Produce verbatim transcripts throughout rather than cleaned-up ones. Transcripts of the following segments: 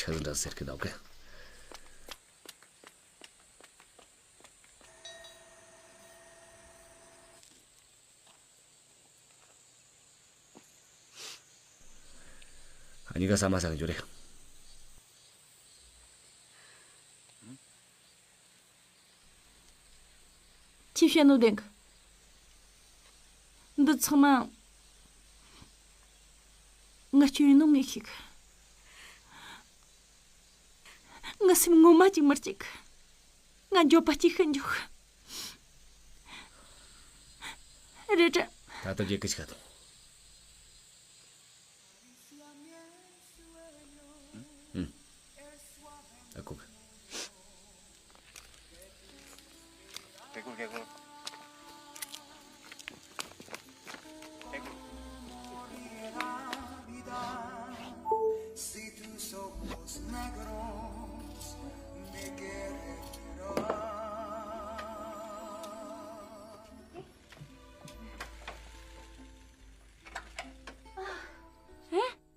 ཆི་ཟིག་འདྲ་ཟེར་གི་འདུག་གི། ཨ་ནི་ག་ས་མ་ས་གི་འཇོ་རེད། ཁྱེད་བཤད་ནོ་བདེན་གི། འདི་ཚང་མ་ངའི་སྐྱོན་ཡིན་ནོ་ངས་ཤེས་གི། ངའི་སེམས་ངོ་མ་ཅིག་མི་གཅིག་གི། ང་འགྱོད་པ་སྐྱེ་ཤི་འགྱོ་གི། རེད་དྲ། ད་ལྟ་རྒྱལ་ཁ་ཞིག་ག་དང་། ཨ་ཁུ།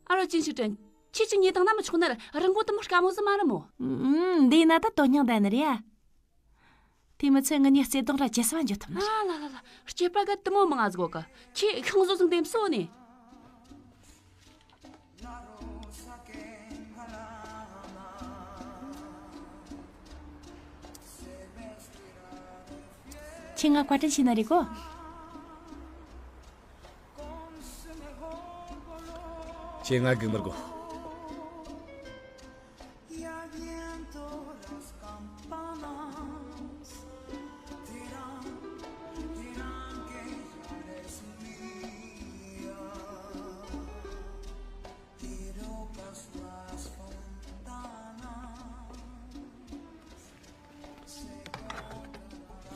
ཨ་རོ་ཅིན་ཞུ་ཀྲན། ཁྱེད་ཀྱི་ཉེ་དང་ན་མི་ཆོག་ན་ར་རང་མགོ་དུ་མོ་དཀའ་མོ་ཟི་མ་རེད་མོ། ཨུམ། འདི་ན་ད་དོན་སྙིང་ལྡན་ནི་རེད་ཡ། དེ་མི་ཚད་ང་གཉིས་བརྩེ་དུང་ར་ཇེ་སྲ་བ་འཇོག་ཐུབ་ན། ཨ་ལ་ལ་ལ། སྐྱེས་པ་ག་དུ་མོ་མང་ང་ཟིག་གོ་གི། ཁྱེད་ཤིང་བཟོ་ཟིག་འདེམས་སོ་ནི། ཁྱེད་ང་བཀའ་དྲིན་ཆེ་ན་རེད་གོ། ཁྱེད་ང་སྒུག་མི་དགོས།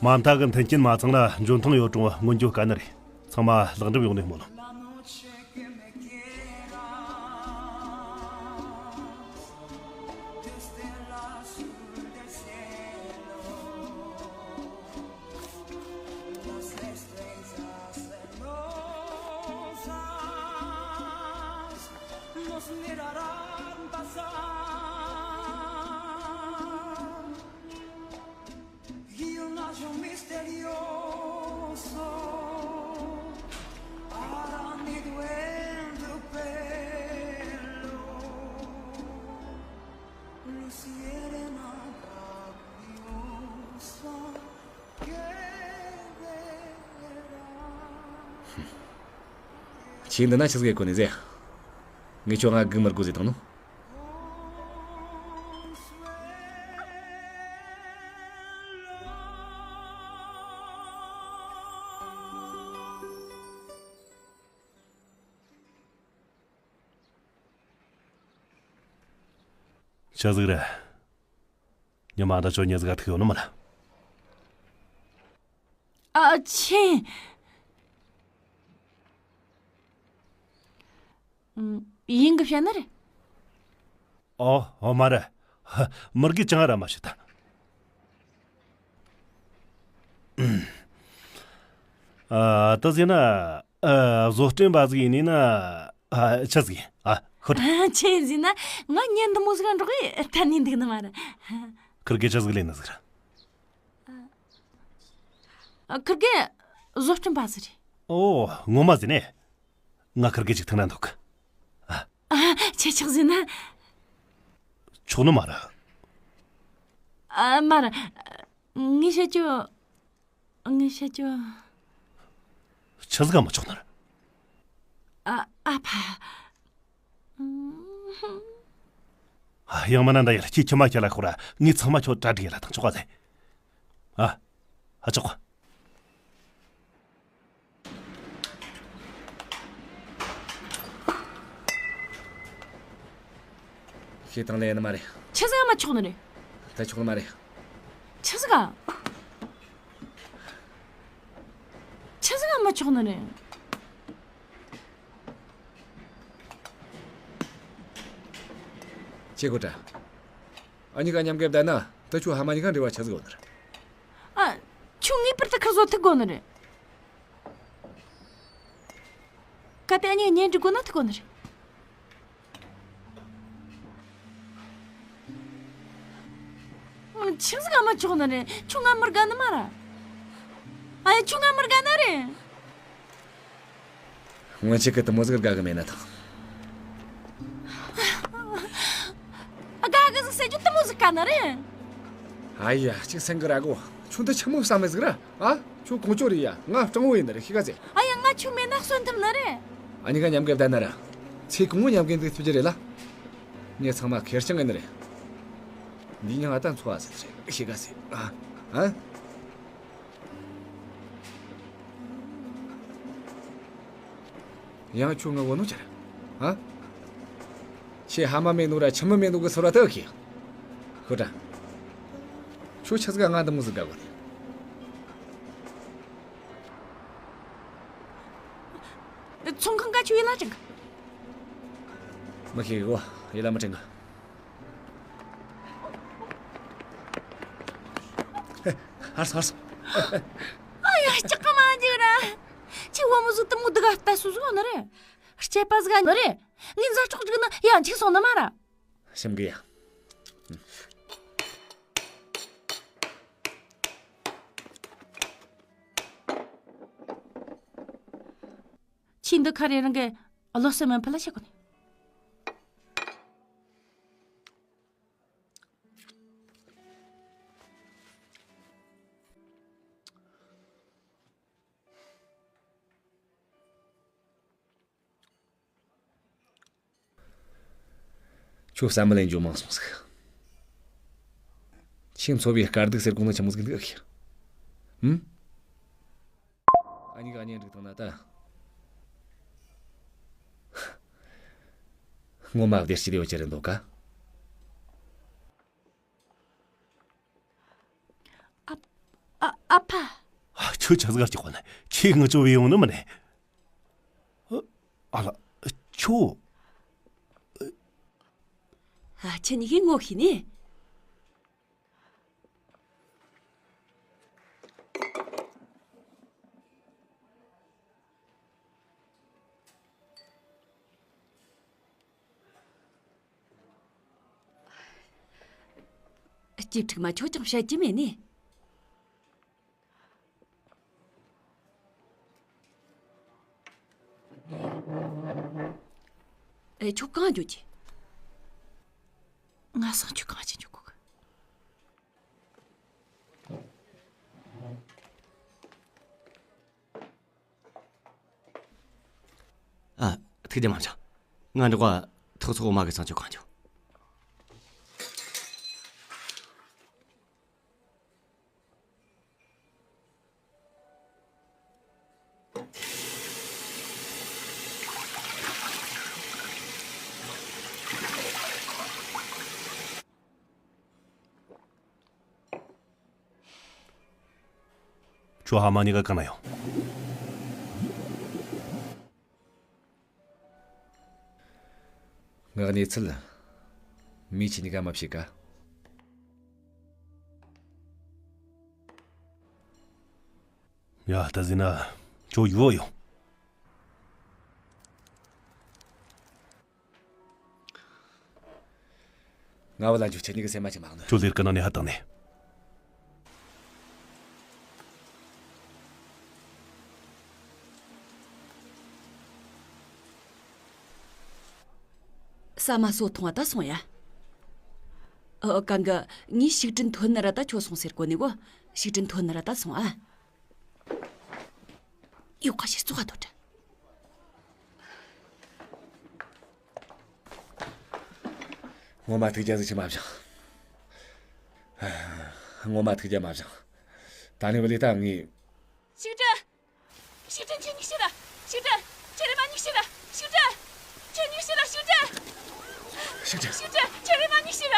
མ་མཐའ་གི་མཐུན་རྐྱེན་མ་ཚང་ན་འཇོན་ཐང་ཡོད་རུང་མངོན་འགྱུར་དཀའ་ནི་རེད། ཚང་མ་ལེགས་འགྲུབ་ཡོང་ནས་སྨོན། ཁྱེད་འདི་ན་ཆི་ཟིག་གོ་ནས་ཟེ། ངས་ཁྱོད་ང་སྒུག་མི་དགོས་ཟེར་བཏང་ནོ། ཆི་ཟིག་རེད། ཉི་མ་ད་ཆོ་ཉི་ཟིག་ག་ཐུག་ཡོད་ནི་མ་རེད། ཨ་ཆེ། ཡིན་གི་བཤད་ན་རེད། ཨོ་ཨོ་མ་རེད། མི་དགེ་ཅང་ར་མ་ཤི་ད། ཨ་ད་ཟེར་ན། ཨ། བཟོ་སྐྲུན་པ་ཟིག་ཡིན་ནི་ན། ཨ། ཆི་ཟིག་ཡིན། ཨ། ཁུར། ཨ། ཆི་ཟིག་ན་ང་ཉན་འདི་མོ་ཟིག་འགྲོགས་ཡི་ཐ་ནི་འདུག་ནི་མ་རེད། ཁུར་གི་ཆི་ཟིག་ལས་ནི་ཟིག་ར། ཨ། ཁུར་གི་བཟོ་སྐྲུན་པ་ཟིག་རེད། ཨོ། ངོ་མ་ཟིག་ནས། ང་ཁུར་གི་ཅིག་ཐུག་ན་འདུག་ཨ། ཨ། ཆི་ཆག་ཟིག་ན། ཆོག་ནི་མ་རེད། ཨ། མ་རེད། ངས་བཤད་རྒྱུ། ངས་བཤད་རྒྱུ། ཆི་ཟིག་ག་མི་ཆོག་ནི་རེད། ཨ། ཨ་ཕ། ཡང་མིན་ན་འདི་ཡར་ཁྱེད་ཁྱི་མ་ཁྱེད་ལ་ཤོག་ར། ངས་ཚང་མ་ཁྱོད་གྲ་སྒྲིག་ཡེ་ལ་བཏང་ཆོག་ག་ཟེ། ཨ། ཨ་ཆོག་ཤེས་དང་ལས་ནི་མ་རེད། ཆི་ཟིག་ག་མི་ཆོག་ནི་རེད། ད་ཆོག་ནི་མ་རེད། ཆི་ཟིག་ག་ཆི་ཟིག་ག་མི་ཆོག་ནི་རེད། ཁྱེད་གོ་ཏྲ། ཨ་གཉིས་ཀ་མཉམ་གི་བསྡད་ན་ད་ཁྱོད་ཕ་མ་གཉིས་ཀ་འབྲེལ་བ་ཆི་ཟིག་ཡོད་ནི་རེད། ཨ། ཁྱོད་ངེས་པར་དུ་ཁིར་བཟོ་ཐུབ་དགོས་ནི་རེད། གལ་ཏེ་ཨ་གཉིས་གཉེན་སྒྲིག་དགོས་ན་ཐུབ་དགོས་ནི་རེད། ཆི་ཟིག་ག་མ་ཆོག་ནི་རེད། ཁྱོད་ང་མི་དགའ་ནི་མ་ར། ཨ་ཡ། ཁྱོད་ང་མི་དགའ་ནི་རེད། སྔོན་ཆད་གི་དེ་མོ་ཟིག་དགའ་གི་མེད་ན་ཐང་། དགའ་གི་ཟིག་ཟེར་རྒྱུ་དེ་མོ་ཟིག་ག་ནི་རེད། ཨ་ཡ། ཅིག་སེང་གི་ར་གོ། ཁྱོད་འདི་ཆི་མོ་བསམ་མེད་ཟིག་ར། ཨ། ཁྱོད་གོང་ཅོ་རེད་ཡ། ང་སྤྲང་བོ་ཡིན་ནི་རེད། ཤེས་ག་ཟེ། ཨ་ཡ། ང་ཁྱོད་མེད་ན་གསོན་ཐུབ་ནི་རེད། ཨ་ནི་ག་མཉམ་གི་བསྡད་ན་ར། ཚེ་གང་བོ་མཉམ་གི་འདུག་ཐུབ་ཀྱི་རེད་ལ། ངས་ཚང་མ་ཁེར་རྐྱང་ཡིན་ནི་རེད། འདི་ཉིན་ང་ད་འཚོ་བ་ཟེར་རེད། ཤེས་ག་ཟེ། ཨ། ཨ། ཡང་ཁྱོད་ང་བོ་ནོ་ཆ་ར། ཨ། ཁྱེད་ཕ་མ་མེད་ནོ་ར་ཁྱིམ་མི་མེད་ནོ་གི་ཚོར་བ་དག་གི། ཧོ་ད། ཁྱོད་ཆི་ཟིག་ང་འདི་མོ་ཟིག་དགའ་གོ་ནི། ཚོང་ཁང་ག་ཁྱོད་ཡིད་ལ་དྲན་གི། མི་ཤེས་གོ། ཡིད་ལ་མི་དྲན་གི། ཧར་སོང་། ཧར་སོང་། ཨ་ཡ། སྐྲག་གི་མ་འཇིག་ར། ཁྱེད་བུ་མོ་ཟིག་དེ་མོ་སྡུག་ག་ལྟ་སོ་ཟིག་ནི་རེད། སྐྱེས་པ་ཟིག་ནི་རེད། ངའི་མཛའ་གྲོགས་གཅིག་ནི་ཡ་འཁྱེར་སོང་ནི་མ་ར། ཞིམ་གི་ཡ། ཁྱེད་འདི་ཁ་རེ་རང་གི་བློ་སེམས་མི་ཕམ་ལ་བྱེད་གོ་ནི། ཁྱོད་བསམ་བློ་ལེན་རྒྱུ་མང་སོང་ཟིག། ཁྱེད་འཚོ་བའི་དཀའ་སྡུག་ཟེར་གོ་ནོ་ཆི་མོ་ཟིག་འདུག་ཨ་ཁྱེད། ཧུམ། ཨ་ནི་ག་གཉེན་སྒྲིག་བཏང་ན་ད། ངོ་མ་བདེ་སྐྱིད་ཡོད་ཀྱི་རེད་འདུག་ག། ཨ། ཨ། ཨ་ཕ། ཨ། ཁྱོད་ཆི་ཟིག་ག་སྐྲག་གོ་ནི། ཁྱེད་ངུ་ཅོ་བའི་ཡོང་ནི་མིན་ནི། ཨ་ལ། ཁྱོད། ཨ། ཁྱེད་གཉིས་ཀས་ངོ་ཤེས་ནི། སྐྱིད་ཕྲུག་མ། ཁྱོད་ཀྱང་བཤད་རྒྱུ་མེད་ནི། ཨེ། ཁྱོད་གང་འགྱོ་རྒྱུ། ང་སང་ཁྱོད་གང་ཅི་འགྱོ་གོ་གི། ཨ། ཐུགས་རྗེ་མ་ཆོག། ང་འགྲོགས་པ་ཐོག་ཚོགས་མ་གི་སང་ཁྱོད་གང་འགྱོ། ཁྱོད་ཕ་མ་གཉིས་ཀ་གང་ན་ཡོད། ངའི་གནས་ཚུལ་མི་ཁྱེད་གཉིས་ཀ་མ་བཤད་ག། ཡ། ད་ཟིན་ན་ཁྱོད་ཡུལ་ཡོང་། ང་བ་ལ་འཇུ། ཁྱེད་གཉིས་ཀྱི་སེམས་མ་ཅི་མ་ནི། ཁྱོད་ལས་ཀ་ན་ནི་ཧ་བཏང་ནས། ཟ་མ་སོ་ཐོང་བ་ད་སོང་ཡ། ཨ། གང་གི། ངས་ཤིག་དྲིན་ཐོན་ནི་ར་ད་ཁྱོད་སོང་ཟེར་གོ་ནི་གོ། ཤིག་དྲིན་ཐོན་ནི་ར་ད་སོང་ཨ། ཡོ་ཁ་ཤས་བཙོག་ག་དོ་དྲ། ངོ་མ་ཐུགས་རྒྱལ་ཟིག་ཆི་མ་བྱུང་། ངོ་མ་ཐུགས་རྒྱལ་མ་བྱུང་། ད་ནི་བ་ལི་ད་ངས། ཤིག་དྲིན། ཤིག་དྲིན། ཁྱེད་གཉིས་ཤི་ར། ཤིག་དྲིན། ཁྱེད་རེ་མ་གཉིས་ཤི་ར། ཤིག་དྲིན། ཁྱེད་གཉིས་ཤི་ར། ཤིག་དྲིན། ཤིག་དྲིན། ཤིག་དྲིན། ཁྱེད་རེ་མ་གཉིས་ཤི་ར།